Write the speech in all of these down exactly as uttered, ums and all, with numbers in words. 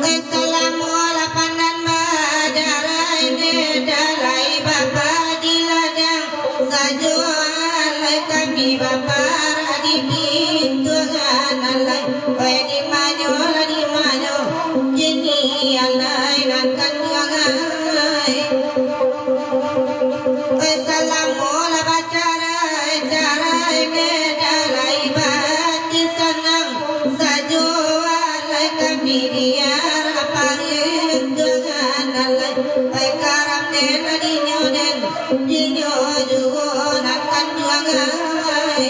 Eh, salamo lapan nan bajarai, neda lai bapa di ladang, sajo alai kami baparak di pintu nan alai. Eh, di manyo lah, di manyo, kini alai nan kanduang ai. Eh, salamo lah bacarai-carai, neda lai bati sanang, sajo alai kami biar parintuangan alai. Eh, karam den lah dinyo den, dinyo juo nan kanduang ai.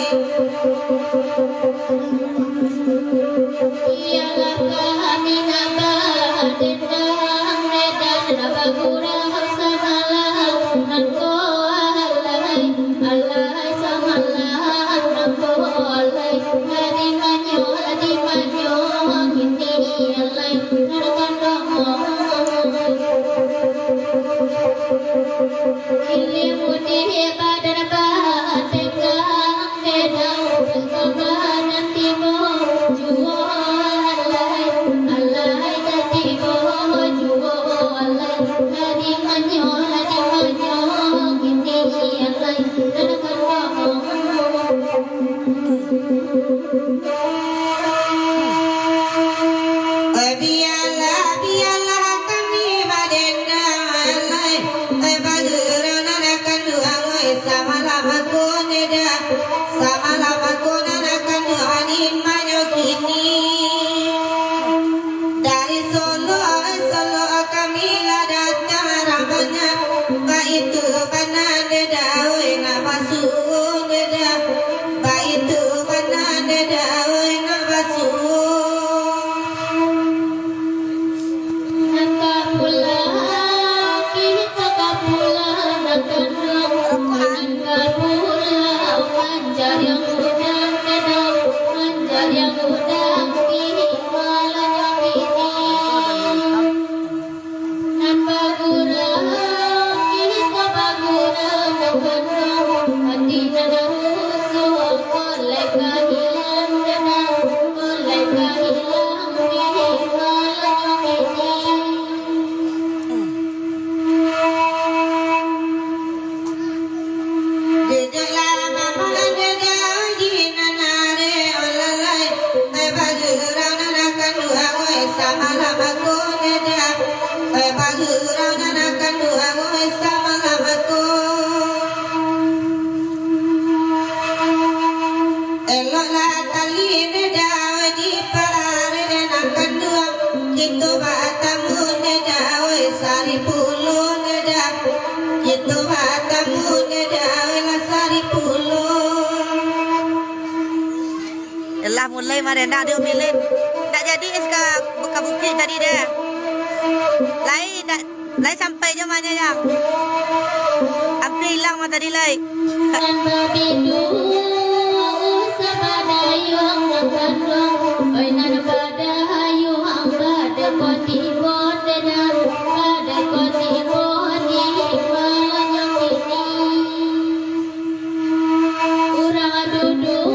Iyolah kami nak badendang, medan nak bagurau samalam nan ko alai, alai samalam nan ko alai. Lah di manyo, lah di manyo, kini alai nan kanduang. Ilia mudi badan batenggang, medan ka badan tibo juo alai, alai ka tibo juo alai. Lah di manyo, lah di manyo, kini alai nan kanduang. Oi, bialah, bialah kami badendang alai. Oi, bagurau nan kanduang, oi, samalam ko neda, samalam ko nan kanduang, di manyo kini. Dari Solok, Solok kami lah datang urang banyak. Baitu bana neda, oi, nak basuo neda. Baitu bana neda, oi, nak basuo. Nan ka pulang, kito ka pulang, nan kanduang. Nan ka pulang, mancari urang gadang, mancari urang gadang, di malam nan kini. Nan bagurau, kito bagurau, nan kanduang, ati nan rusuah, mulai ka ilang gadang, mulai ka ilang, di malam nan kini. Duduklah mama neda di nan arek olalai. Ai bagurau nan kanduang, oi, samalam ko neda. Ai bagurau nan kanduang, oi, samalam ko. Eloklah tali neda di pararek nan kanduang. Kito batamu neda, oi, saripulo neda. Kito batamu neda, oi, lah saripulo. Lah mulai marenda di Umi Lin. Ndak jadi es ka buka bukik tadi deh. Lai ndak Lai sampai jo mah nyo, Yang. Ampia ilang mah tadi lai. Nan babitu, usah badayuang nan kanduang. Oi, nan badayuang, badeko tibo tedang, badeko tibo di malam nan kini. Urang duduak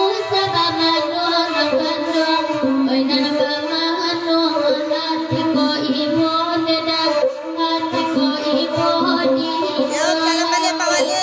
usah bamanuang nan kanduang, oi, nan bamanuang nan tiko ibo dedan, nan tiko ibo di. Yo, salam baliak, Pak Wali.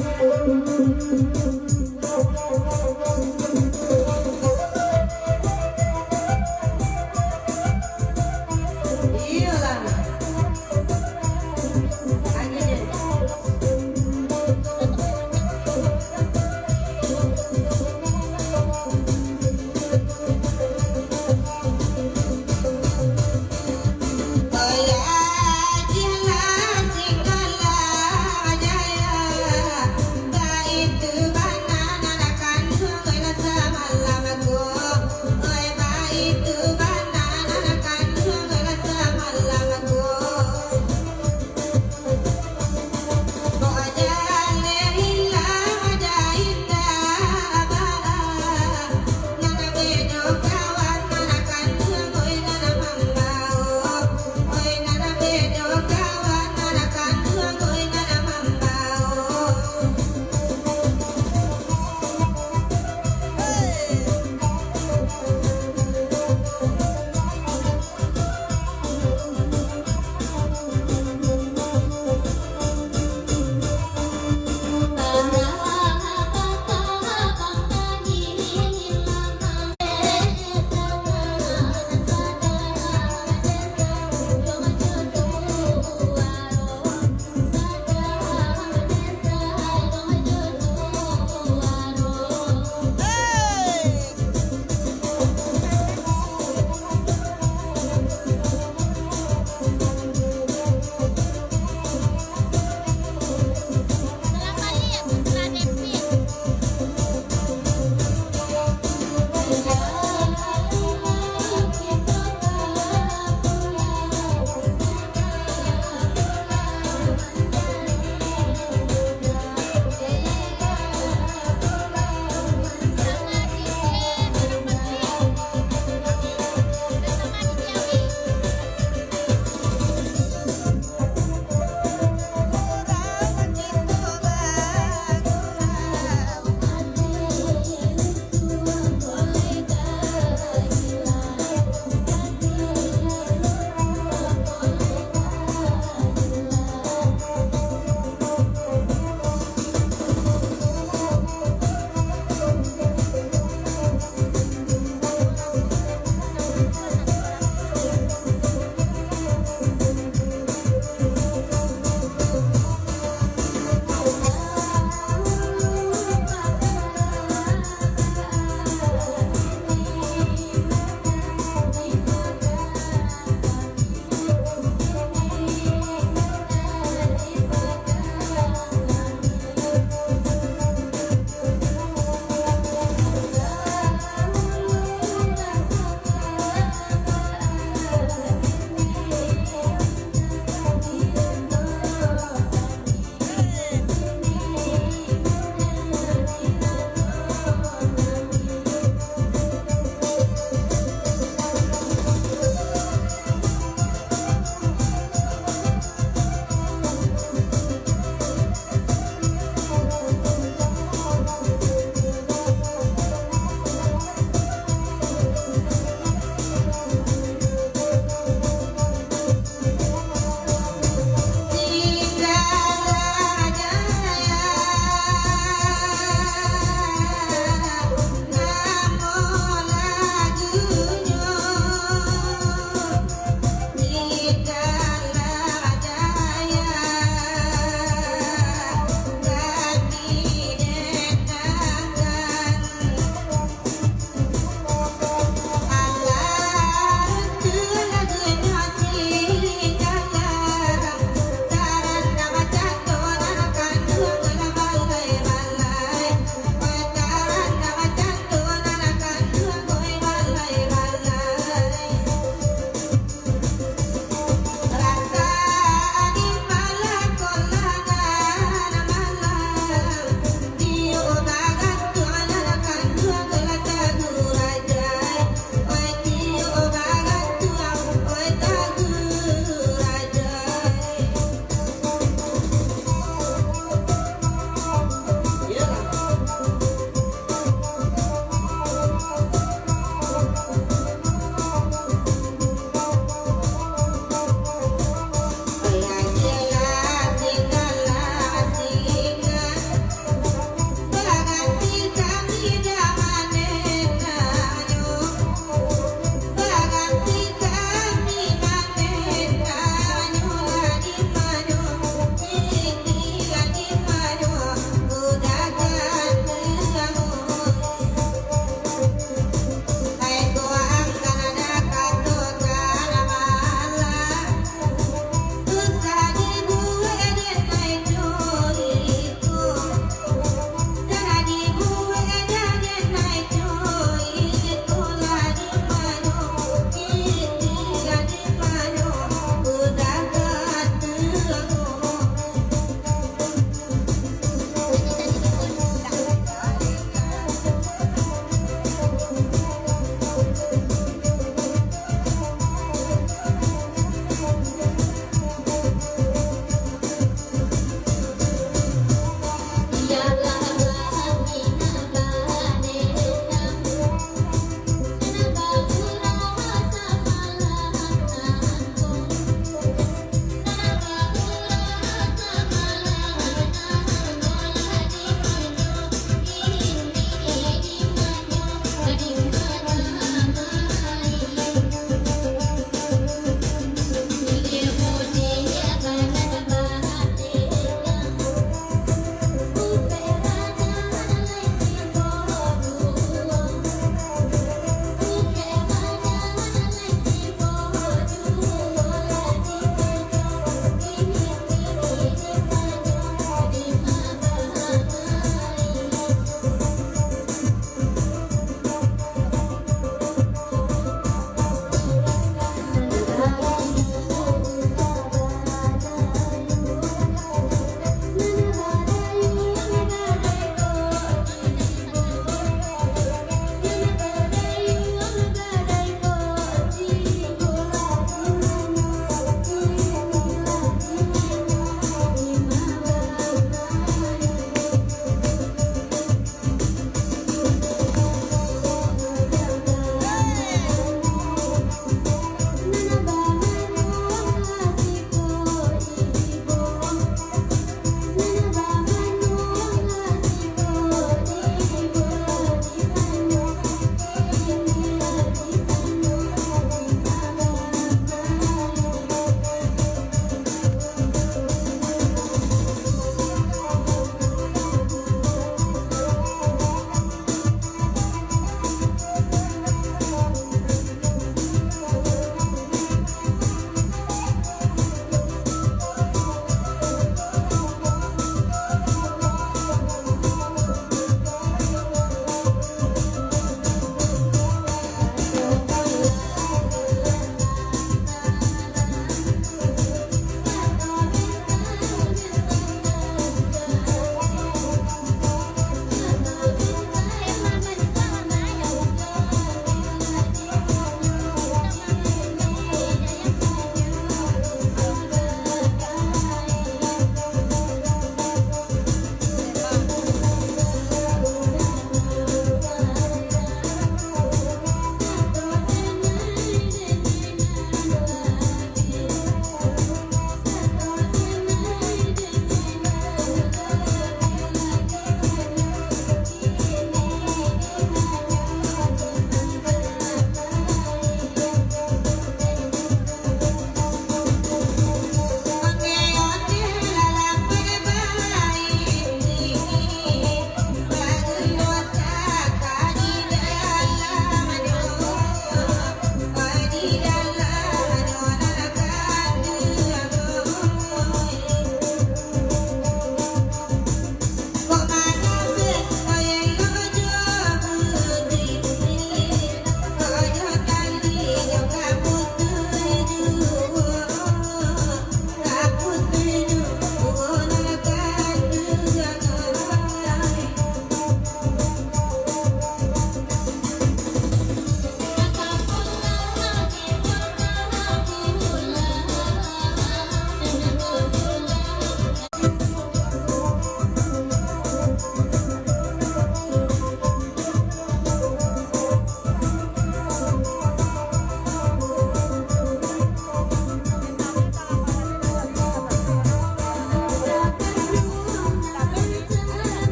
Iyolah. Lagi, Jen.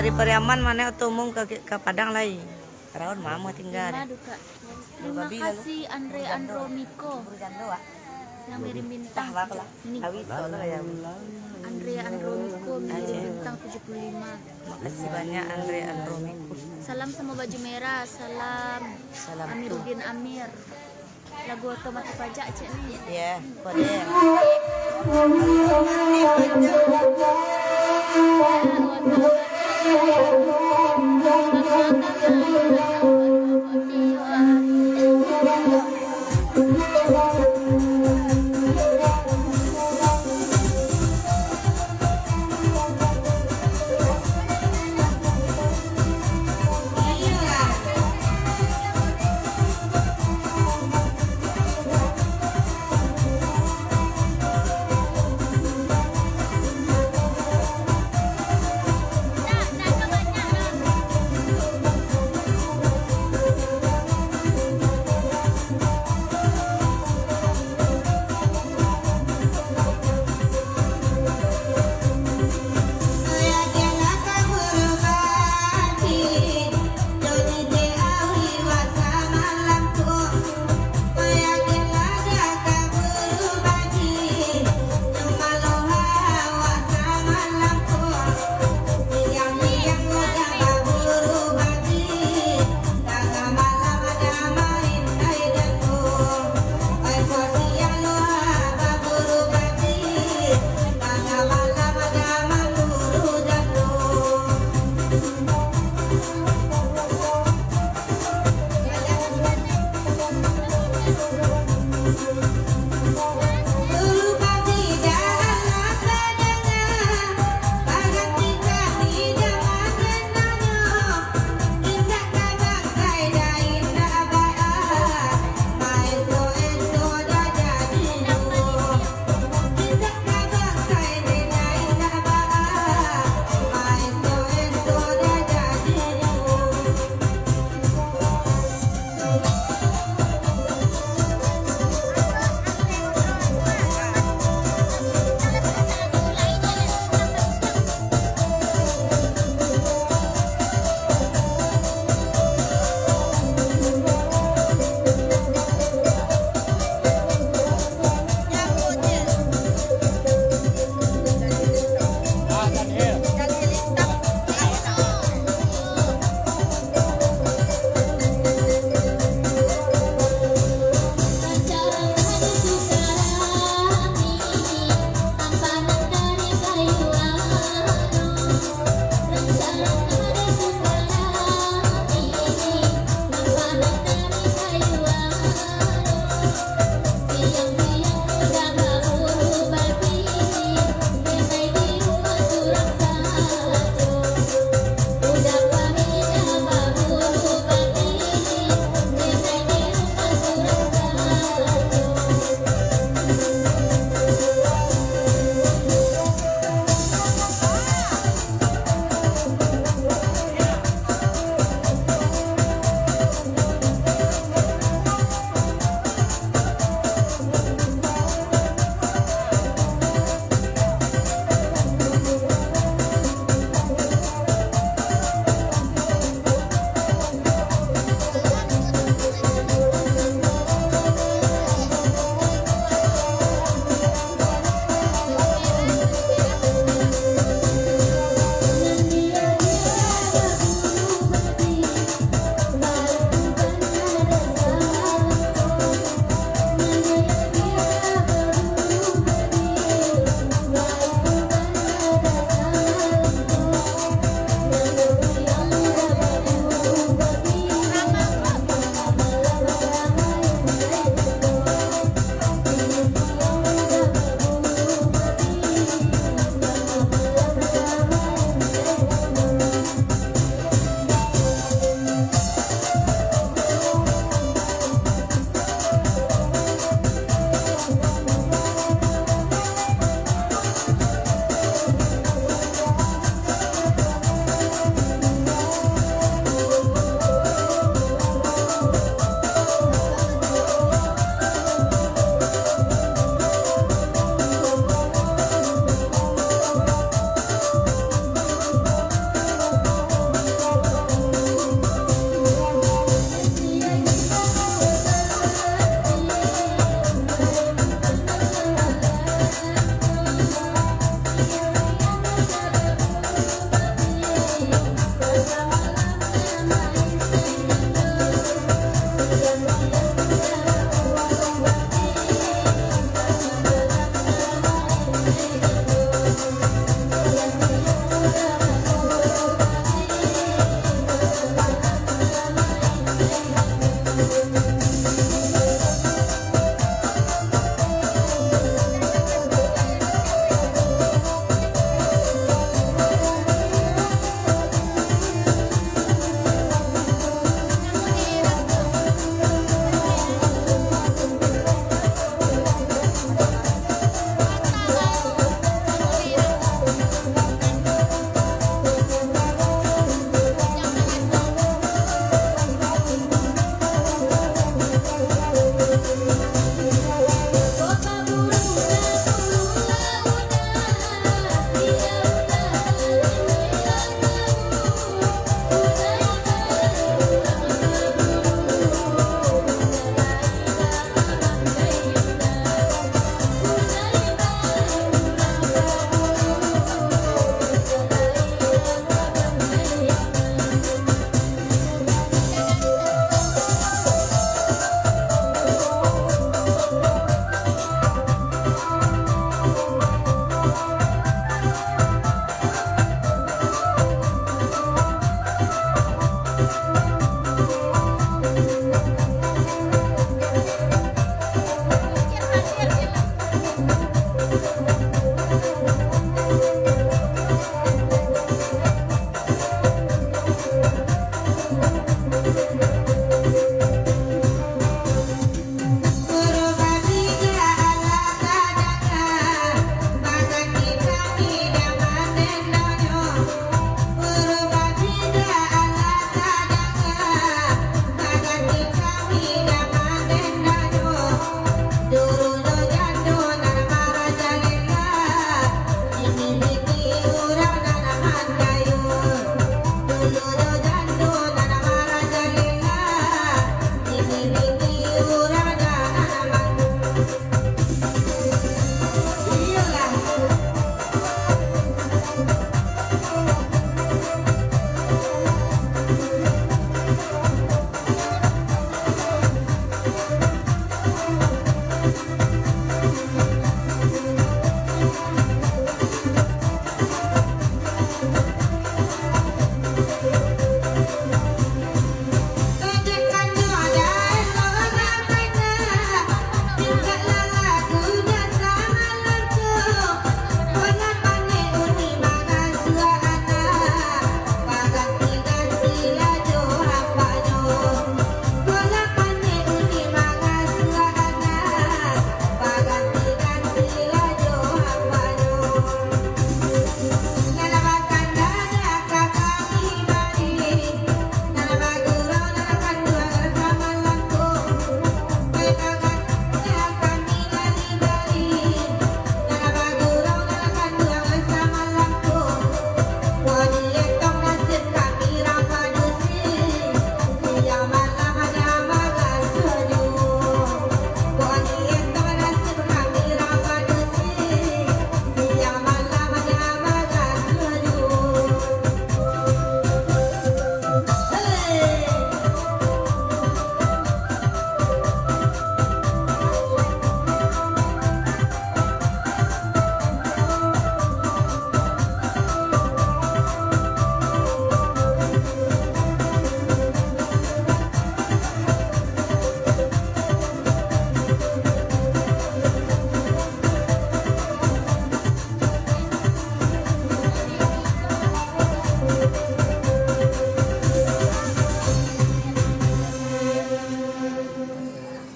Pariaman mane oto umum ka, ka Padang lai. Raun mama tinggal. Terima kasih Andre Andromiko yang ngirim bintang. Andre Andromiko ngirim bintang tujuh puluh lima. Makasih banyak Andre Andromiko. Salam sama baju merah, salam. Salam Amiruddin Amir. Lagu otomatis pajak cek ni. Ya, kode.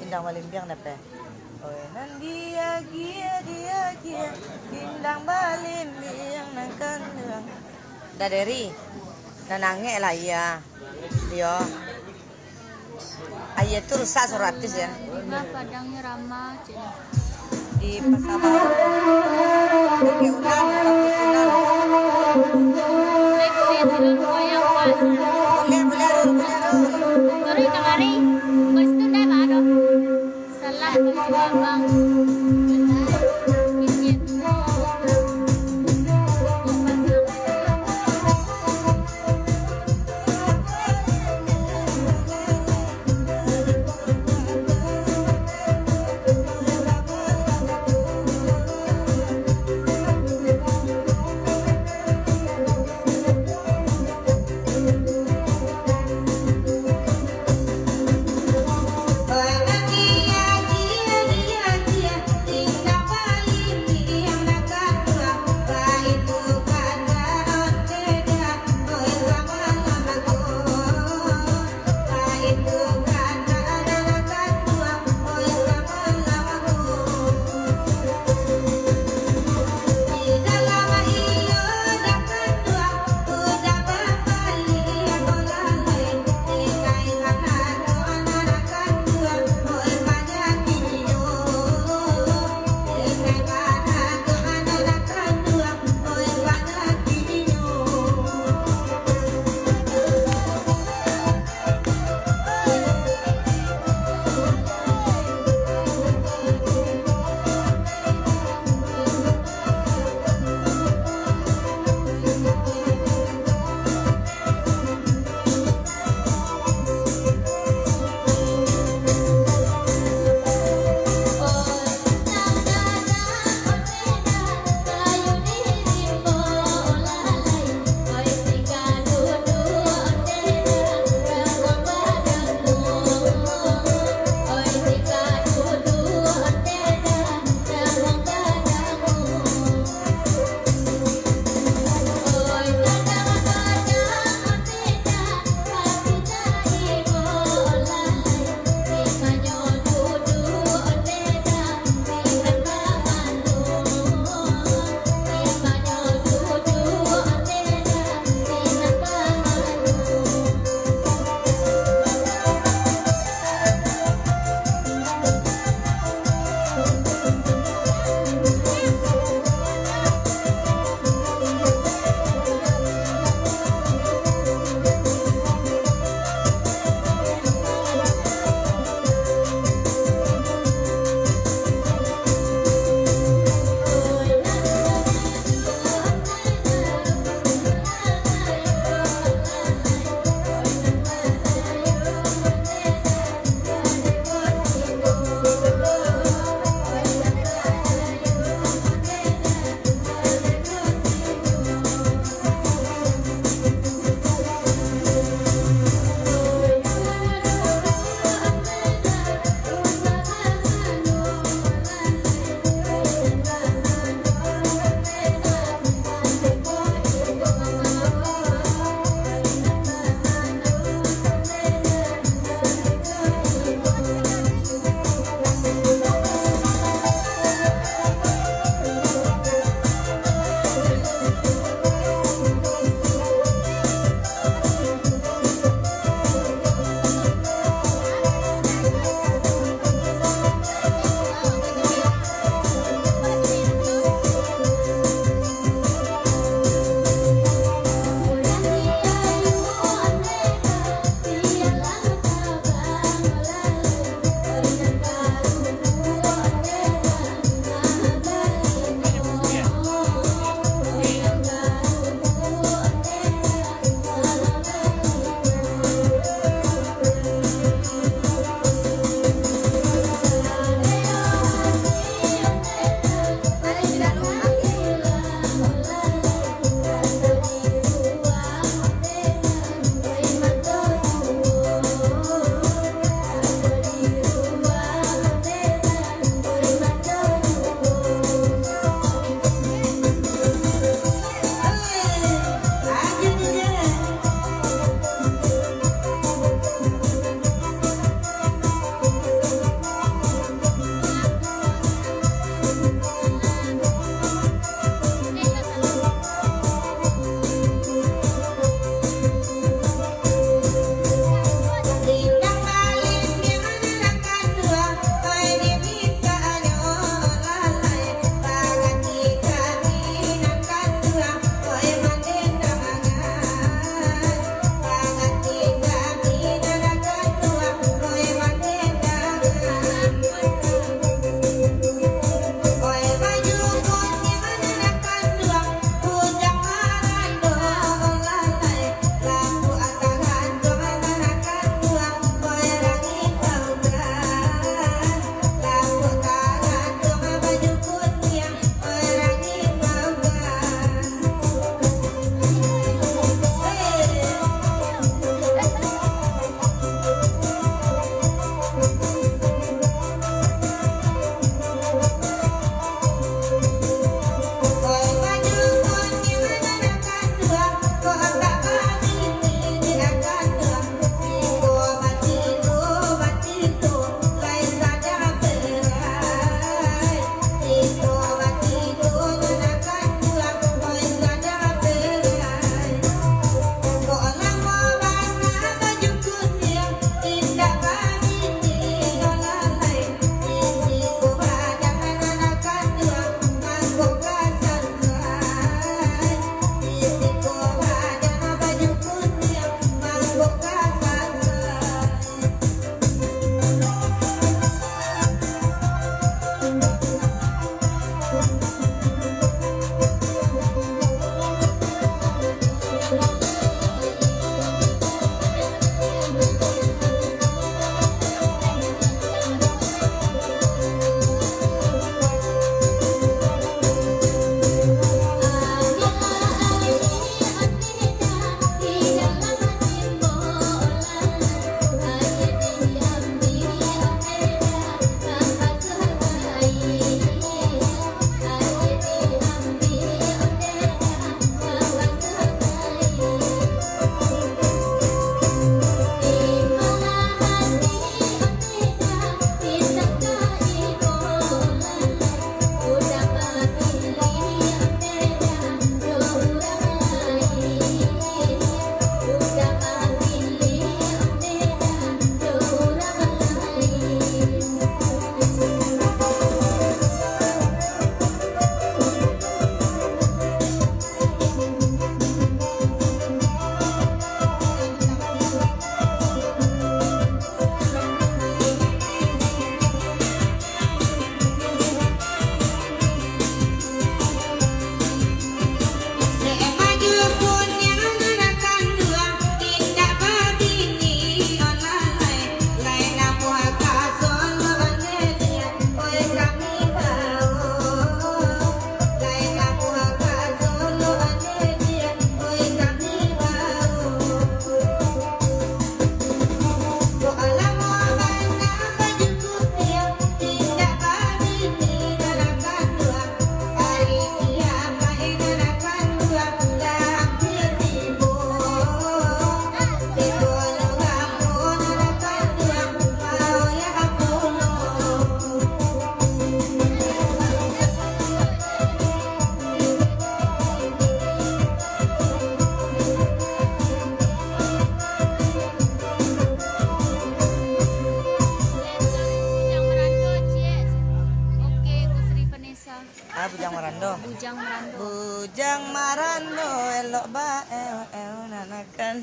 Indang balimbiang dapek. Oi, nan diagiah, diagiah, indang balimbiang nan kanduang. Dah deri, nan angek lah, iya. Iyo. Aia tu rusak saratus ya. Di ma Padangnyo Rama, cek. Di Pasar Baru. Pakai ulang, pakai ulang. Boleh, boleh, silakan, Bang, ya, Bang. Boleh, boleh, Rul, boleh, Rul. Turun kamari. Kau situ ndak, Bang, aduh. Salah, Bang, Bang. Benar. Mikir. Bujang Marando. Bujang Marando. Bujang Marando, elok ba-, el-, el-, nanakan.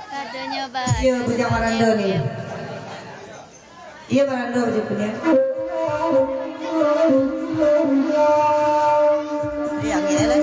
Adonyo ba-, Iyo, Bujang Marando ni. Iyo, Marando baju kuning. Iya, angin elok.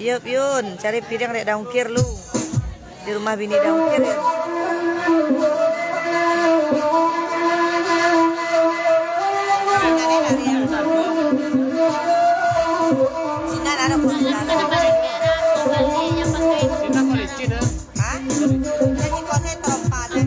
Yup, Yun, cari piring dek Daungkir lu. Di rumah bini Daungkir, Yun. Cina ada pun. Cina kau licin, ah. Hah? Jadi kau saya terompa, saya.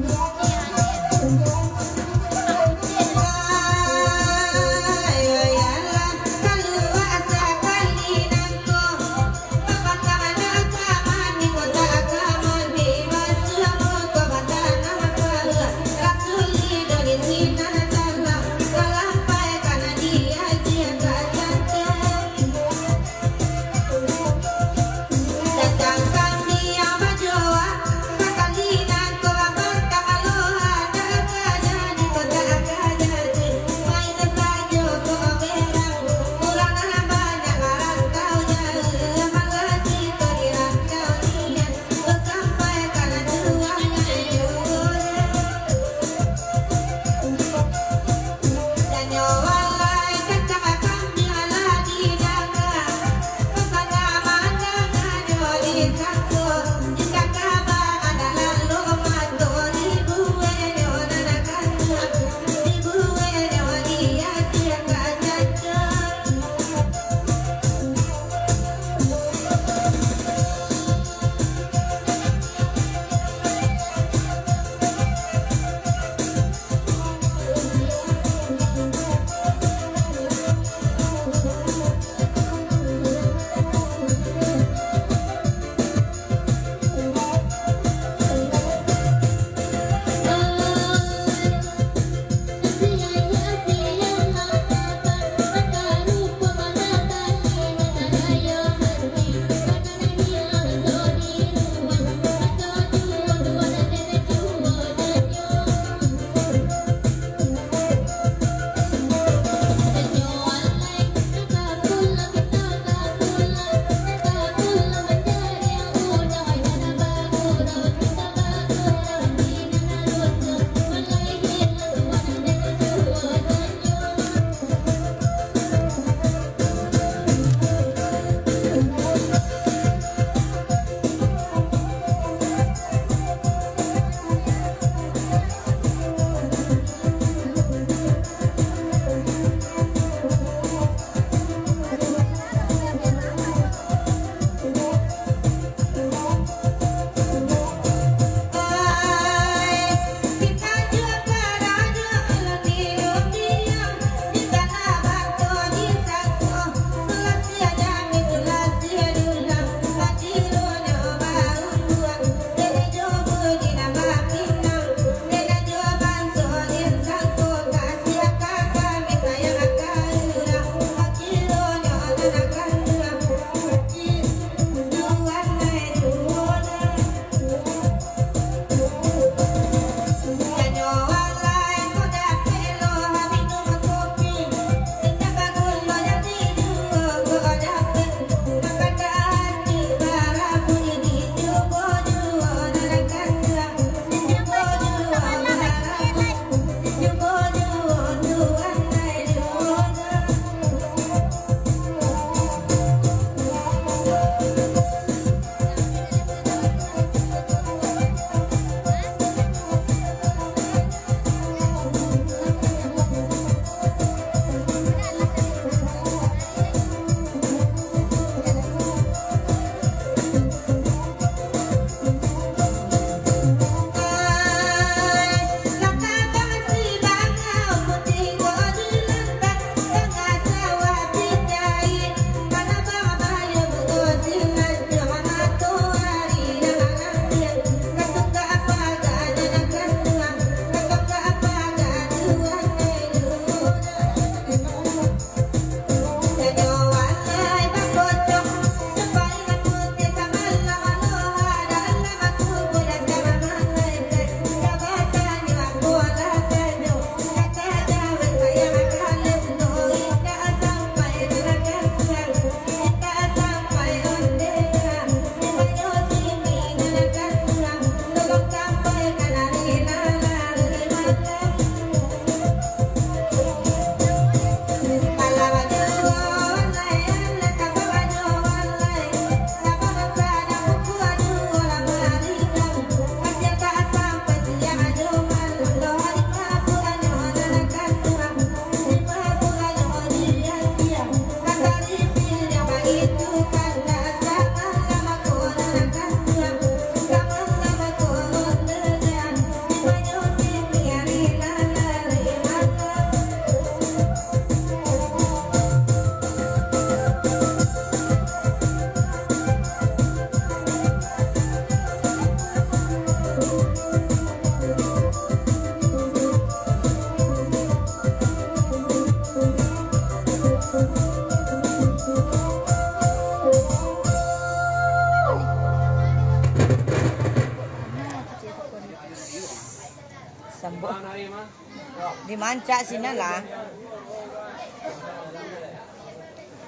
Dimancak sinan lah.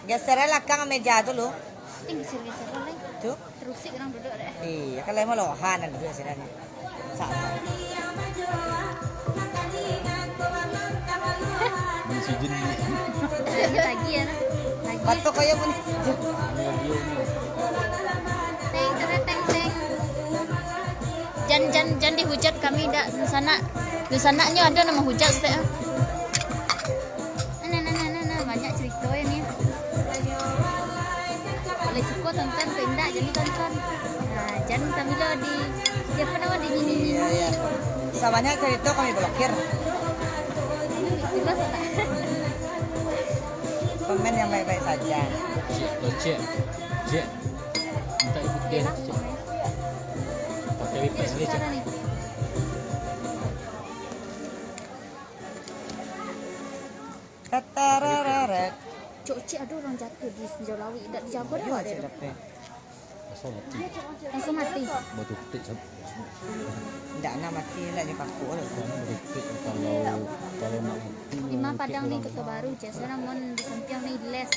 Geser lakang meja tu lu. Tinggi sini geser lah. Tu. Terusik urang duduk deh. Iya, kalau emang lohan duduk sinan. Sama. Ini si Jin ni. Lagi ya, nah. Lagi. Batuk kaya pun. Teng, teng, teng, teng. Jan, jan, jan dihujat kami dak, dunsanak. Dunsanaknyo ado nan mahujat saketek. Nah, nah, nah, nah, nah, nah, banyak cerita ya ni. Boleh suko tonton, kok indak, jan ditonton. Nah, jan kami lo di, siapa nama, di ini, ini, ini. Iya, iya. Sabanyak cerita kami blokir. Itulah salah. Komen yang baik-baik saja. Cek, cek, cek. Minta ikut dia, cek. Pakai wifi saja, cek. Salah ni. Tatarararat. Cok, cik, ado urang jatuah di Senjau Lawik, indak dijago dek awak deh. Langsung mati. Langsung mati. Batu petik, sab-, indak nak mati, nak je paku lah. Batu petik, kalau, kalau nak mati, Lima Padang ni, Koto Baru je. Sekarang mun di Sampiang ni, les.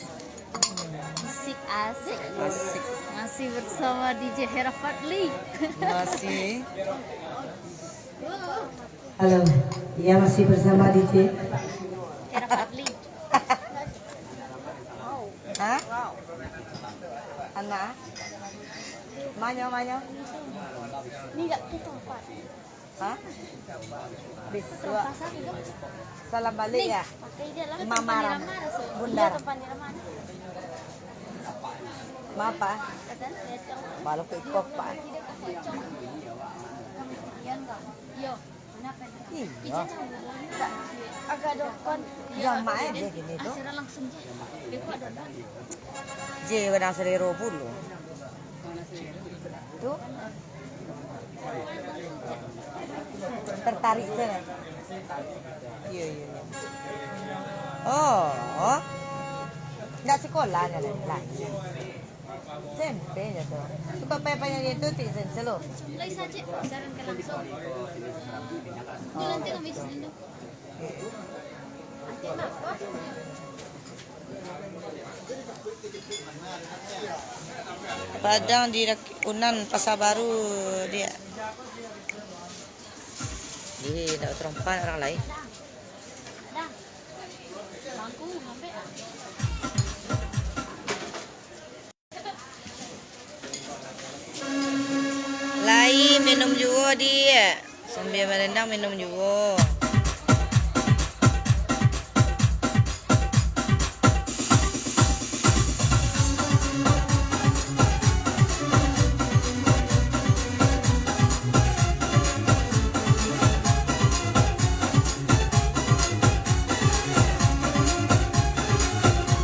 Asik, asik. Asik. Masih bersama D J Hera Fadli. Masih. Halo, iya, masih bersama D J. Hah? Ana? Manyo, manyo? Hah? Bisuak. Salam balik ya. Mama Ram. Bunda Ram. Maaf, Pak. Balok ke ikop, Pak. Iyo. Jamak eh, dia gini tu. Je, kadang selero pulo. Tu. Tertarik sajo. Iyo, iyo, iyo. Oh. Ndak sekolah nyo lai. S M P je tu. Suko pai-pai nyo tu ti sen selo. Lai sajo, sarankan langsung. Jalan tengok bisnis dulu. Padang di Rak-, Unan, Pasar Baru dia. Jadi, ndak terompan orang lain. Lai minum juo, Diak. Sambia marendang, minum juo.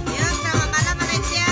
Yo, selamat malam, Malaysia.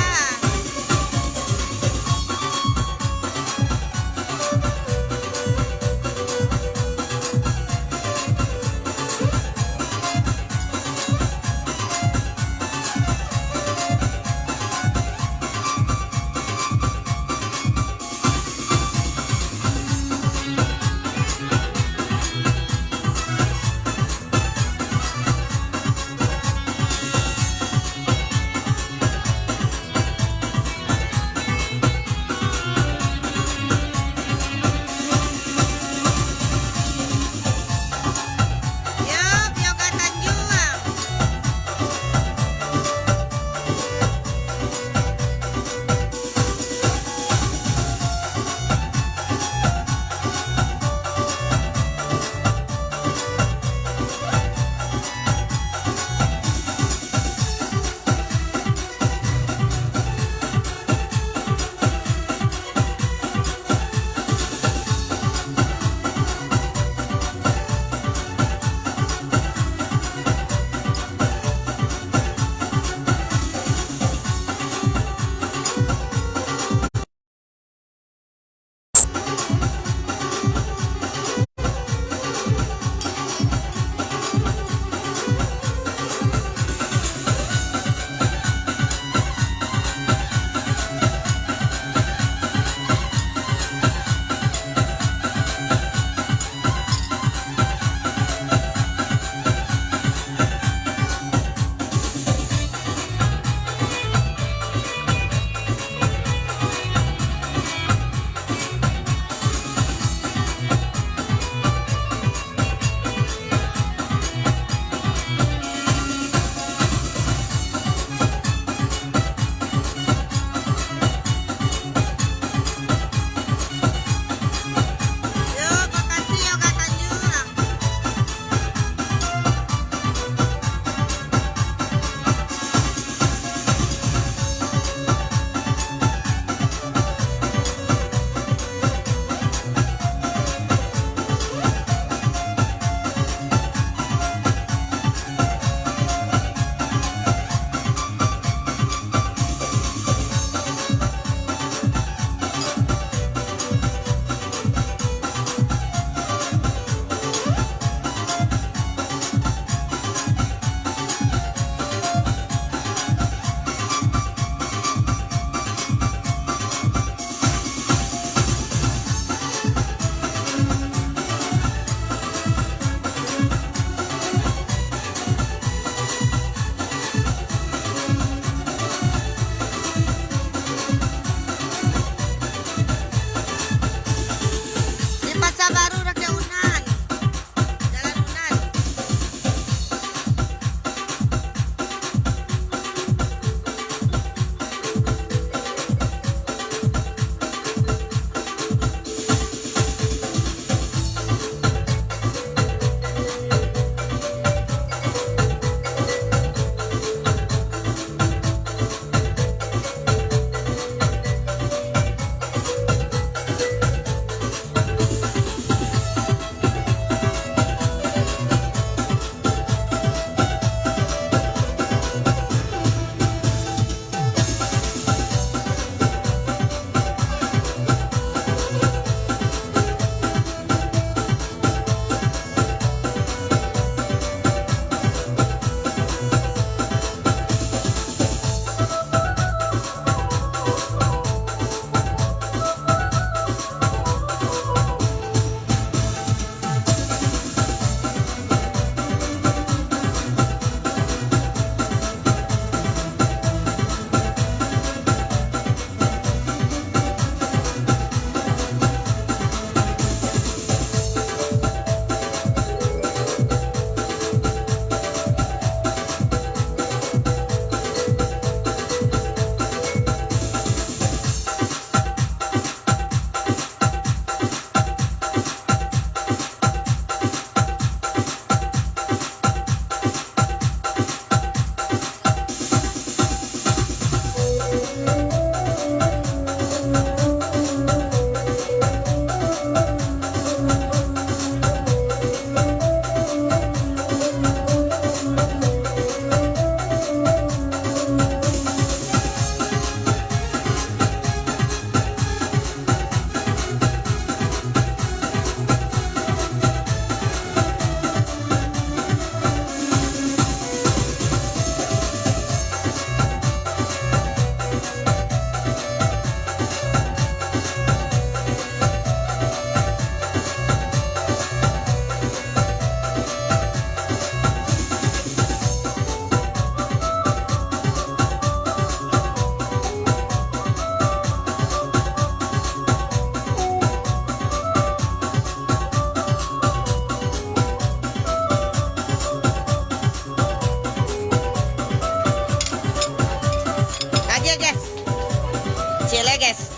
Iyo lah, guys.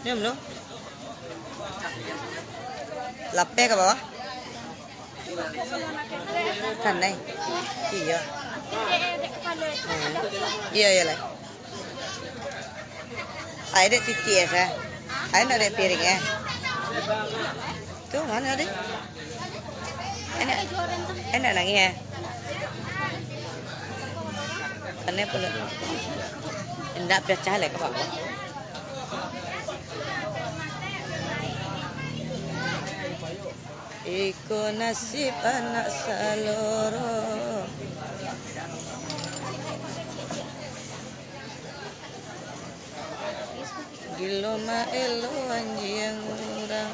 Minum dulu. Lapeh ka bawah? Kanai. Iyo. Hmm. Iyo, iyo lah. Ai dek titi eh, sa. Ai nak dek piring eh. Tu mano dek? Enak. Enak nangih eh. Kanai pulo. Indak pacah lai ka bawah. Iko nasib anak saloro. Gilo maelo anjiang urang.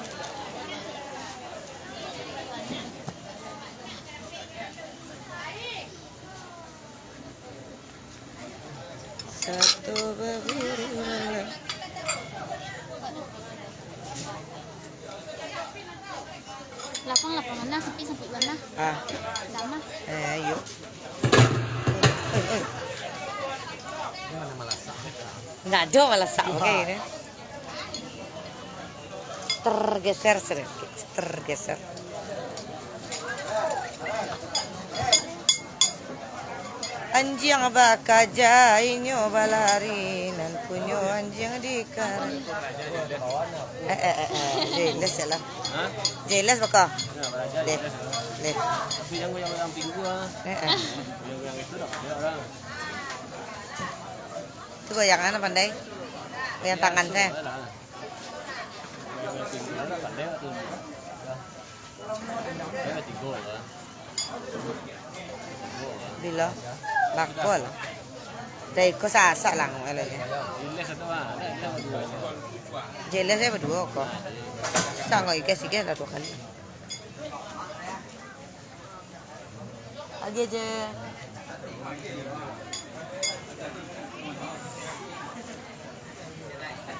Sato baburu. Lapang-lapang bana, sampik-sampik bana. Ah. Damah. Eh, iyo. Oi, oi. Ndak ado malasak pakai ni. Tergeser sedikit, tergeser. Anjiang bakaja inyo balari, nan punyo anjiang dikari. Eh, eh, eh, eh. Jelas ya lah. Hah? Jelas baka. Ya, balajar Deh. Jelas ya. Deh. Tapi jangan yang, yang pinggul ah. Eh, eh. Yang, yang itu dah ada orang. Tu goyangan pandai. Goyang tangan saja. Bilo? Bakul. Dari ko sasak lang, kalau ni. Jelas saya berdua ko. Sanggup ikas ikas lah dua kali. Lagi aja.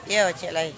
Yo, cek lai.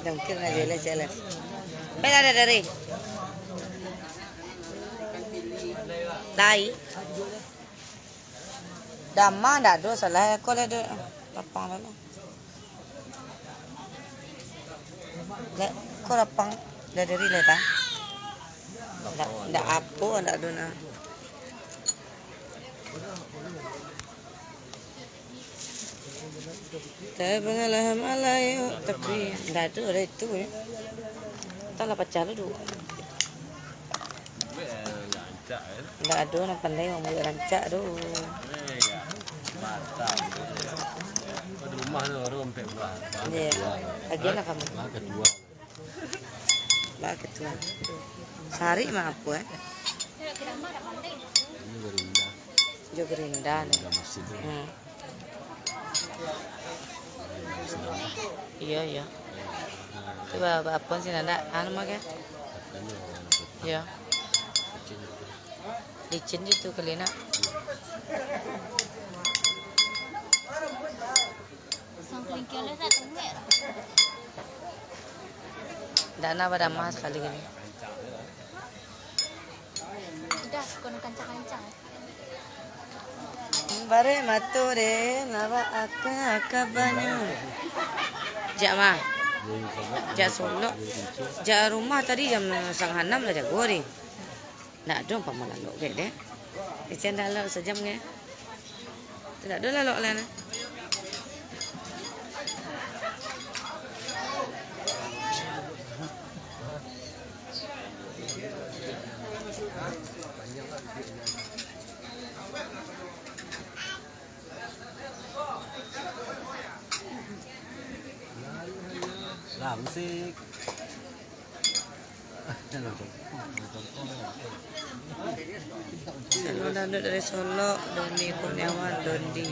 Jangkir na jelas-jelas. Bela ada dari. Lai. Dama ndak ado salah, ko lah ado lapang lah. Lah, ko lapang lah dari lah ta. Ndak, ndak apo, ndak ado nah. Tapi ndak ado lah itu, ya. Entahlah pacah lah tu. Ndak ado nan pandai mambuek rancak tu. Iyo. Agian lah kamu. Bah ketua. Sari mah apo, eh? Jo Gerinda. Hmm. Iyo, iyo. Tu ba-, ba-, apo sih nanda? Anu mah ke? Iyo. Licin je tu kali nak. Sang kelingkiang dah tak temuek lah. Ndak nak badamah sakali gini. Udah, suka nu kancang-kancang. Barek mato deh, lawak aka-aka banyu. Jak mah. Jak Solok. Jak rumah tadi jam sangalah anam lah jago deh. Ndak ado pamalalok kek deh. Kecen dah lalok sajam kek. Ndak ado lalok lah nah. Lah, musik. Salam dangdut dari Solok, Doni Kurniawan, Dondi.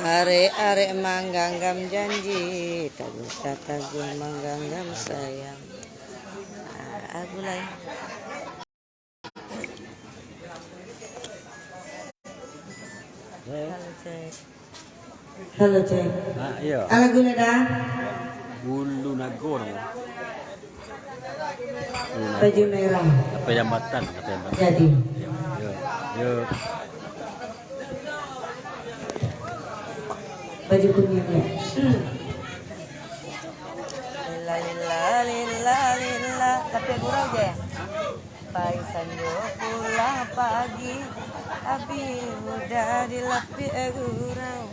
Arek-arek mangganggam janji, taguah-taguah mangganggam sayang. Ah, lagu lain. Halo, cek. Halo, cek. Ah, iyo. Alah, gula dah. Bulu nago namo. Bulu nago. Baju merah. Apa jambatan, apa jambatan. Jadi. Yo, yo, yo. Baju kuning, ya. Hmm. Lila, lila, lila, lila. Tapi gurau je. Pai sanjo pulang pagi, abih mudah dilapik gurau.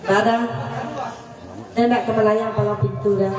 Dah, dah. Dia nak ka malayang palang pintu dah.